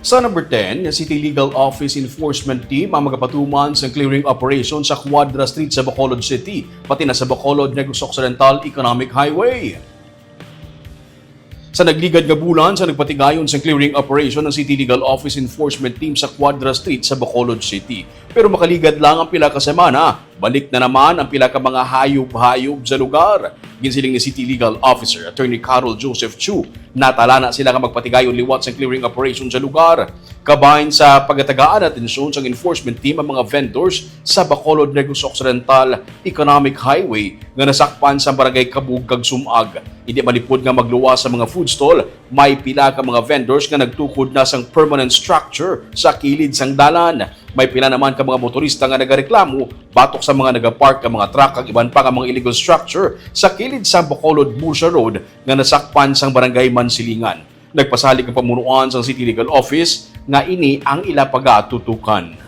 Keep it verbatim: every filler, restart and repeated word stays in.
Sa number ten, nga City Legal Office Enforcement Team ang magapatuman sa clearing operation sa Cuadra Street sa Bacolod City, pati na sa Bacolod Negros Occidental Economic Highway. Sa nagligad nga bulan sa nagpatigayon sa clearing operation ang City Legal Office Enforcement Team sa Cuadra Street sa Bacolod City. Pero makaligad lang ang pila ka semana, balik na naman ang pila ka mga hayop-hayop sa lugar. Ginsiling ni City Legal Officer Attorney Carol Joseph Chu, natala na sila nga magpatigayon liwat sa clearing operation sa lugar. Kabahin sa pagatagaan atensyon sang enforcement team ang mga vendors sa Bacolod Negros Occidental Economic Highway nga nasakpan sa barangay Kabug kag Sumag. Hindi malipod nga magluwas sa mga food stall, may pila ka mga vendors nga nagtukod na sang permanent structure sa kilid sang dalan. May pila naman ka mga motorista nga nagareklamo batok sa mga nagapark nga mga truck kag iban pa nga mga illegal structure sa kilid sa Bacolod Bursa Road nga nasakpan sang barangay Mansilingan. Nagpasalig ang pamunuan sang City Legal Office nga ini ang ila pagatutukan.